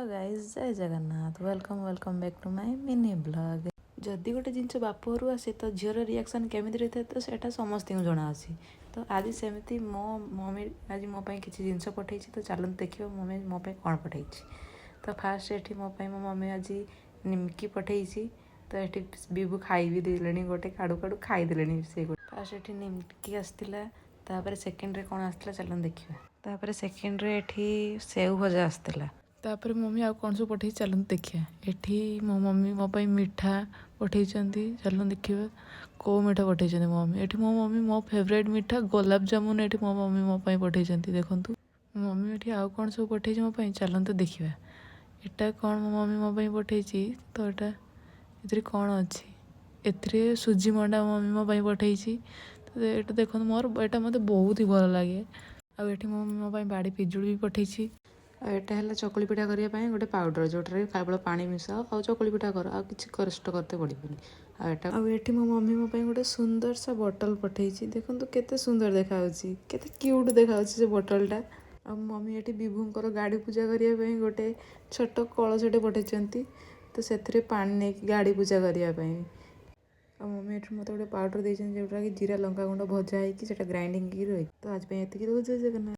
Guys, Jay Jagannath. Welcome, welcome back to my mini vlog. ଯଦି ଗୋଟେ ଜିନିଷ ବାପ ଘରୁ ଆସେ, ତ ଝିଅର ରିଆକ୍ସନ୍ କେମିତି ରହିଥାଏ, ତ ସେଇଟା ସମସ୍ତଙ୍କୁ ଜଣାଅଛି। ତ ଆଜି ସେମିତି ମୋ ମମି ଆଜି ମୋ ପାଇଁ କିଛି ଜିନିଷ ପଠେଇଛି। ତ ଚାଲନ୍ତୁ ଦେଖିବା ମମି ମୋ ପାଇଁ କ'ଣ ପଠେଇଛି। ତ ଫାଷ୍ଟ ଏଠି ମୋ ପାଇଁ ମୋ ମମି ଆଜି ନିମକି ପଠେଇଛି। ତ ଏଠି ବିବୁ ଖାଇ ବି ଦେଲେଣି, ଗୋଟେ କାଡ଼ୁ କାଡ଼ୁ ଖାଇଦେଲେଣି ସେ ଗୋଟେ। ଫାଷ୍ଟ ଏଠି ନିମକି ଆସିଥିଲା। ତାପରେ ସେକେଣ୍ଡରେ କ'ଣ ଆସିଥିଲା, ଚାଲନ୍ତୁ ଦେଖିବା। ତାପରେ ସେକେଣ୍ଡରେ ଏଠି ସେଉ ଭଜା ଆସିଥିଲା। ତାପରେ ମମି ଆଉ କ'ଣ ସବୁ ପଠେଇଛି, ଚାଲନ୍ତୁ ଦେଖିବା। ଏଠି ମୋ ମମି ମୋ ପାଇଁ ମିଠା ପଠେଇଛନ୍ତି। ଚାଲନ୍ତୁ ଦେଖିବା କେଉଁ ମିଠା ପଠେଇଛନ୍ତି ମୋ ମମି। ଏଠି ମୋ ମମି ମୋ ଫେଭରାଇଟ୍ ମିଠା ଗୋଲାପଜାମୁନ ଏଠି ମୋ ମମି ମୋ ପାଇଁ ପଠେଇଛନ୍ତି। ଦେଖନ୍ତୁ, ମୋ ମମି ଏଠି ଆଉ କ'ଣ ସବୁ ପଠେଇଛି ମୋ ପାଇଁ, ଚାଲନ୍ତୁ ଦେଖିବା। ଏଟା କ'ଣ ମୋ ମମି ମୋ ପାଇଁ ପଠେଇଛି? ତ ଏଟା ଏଥିରେ କ'ଣ ଅଛି? ଏଥିରେ ସୁଜି ମଣ୍ଡା ମମି ମୋ ପାଇଁ ପଠେଇଛି। ତ ଏଇଟା ଦେଖନ୍ତୁ, ମୋର ଏଇଟା ମୋତେ ବହୁତ ହି ଭଲ ଲାଗେ। ଆଉ ଏଠି ମୋ ମମି ମୋ ପାଇଁ ବାଡ଼ି ପିଜୁଳି ବି ପଠେଇଛି। ଆଉ ଏଇଟା ହେଲା ଚକୁଳି ପିଠା କରିବା ପାଇଁ ଗୋଟେ ପାଉଡ଼ର, ଯେଉଁଟାରେ କେବଳ ପାଣି ମିଶାଅ ଆଉ ଚକୁଳି ପିଠା କର, ଆଉ କିଛି କଷ୍ଟ କରତେ ପଡ଼ିବନି। ଆଉ ଏଟା, ଆଉ ଏଠି ମୋ ମମି ମୋ ପାଇଁ ଗୋଟେ ସୁନ୍ଦର ସା ବଟଲ୍ ପଠେଇଛି। ଦେଖନ୍ତୁ, କେତେ ସୁନ୍ଦର ଦେଖାଯାଉଛି, କେତେ କ୍ୟୁଟ୍ ଦେଖାଯାଉଛି ସେ ବଟଲ୍ଟା। ଆଉ ମମି ଏଠି ବିଭୁଙ୍କର ଗାଡ଼ି ପୂଜା କରିବା ପାଇଁ ଗୋଟେ ଛୋଟ କଳସଟେ ପଠେଇଛନ୍ତି, ତ ସେଥିରେ ପାଣି ନେଇକି ଗାଡ଼ି ପୂଜା କରିବା ପାଇଁ। ଆଉ ମମି ଏଠି ମୋତେ ଗୋଟେ ପାଉଡ଼ର ଦେଇଛନ୍ତି, ଯେଉଁଟାକି ଜିରା ଲଙ୍କା ଗୁଣ୍ଡ ଭଜା ହେଇକି ସେଇଟା ଗ୍ରାଇଣ୍ଡିଙ୍ଗ ହେଇକି ରହିଛି। ତ ଆଜି ପାଇଁ ଏତିକି ରହୁଛି। ଜୟ ଜଗନ୍ନାଥ।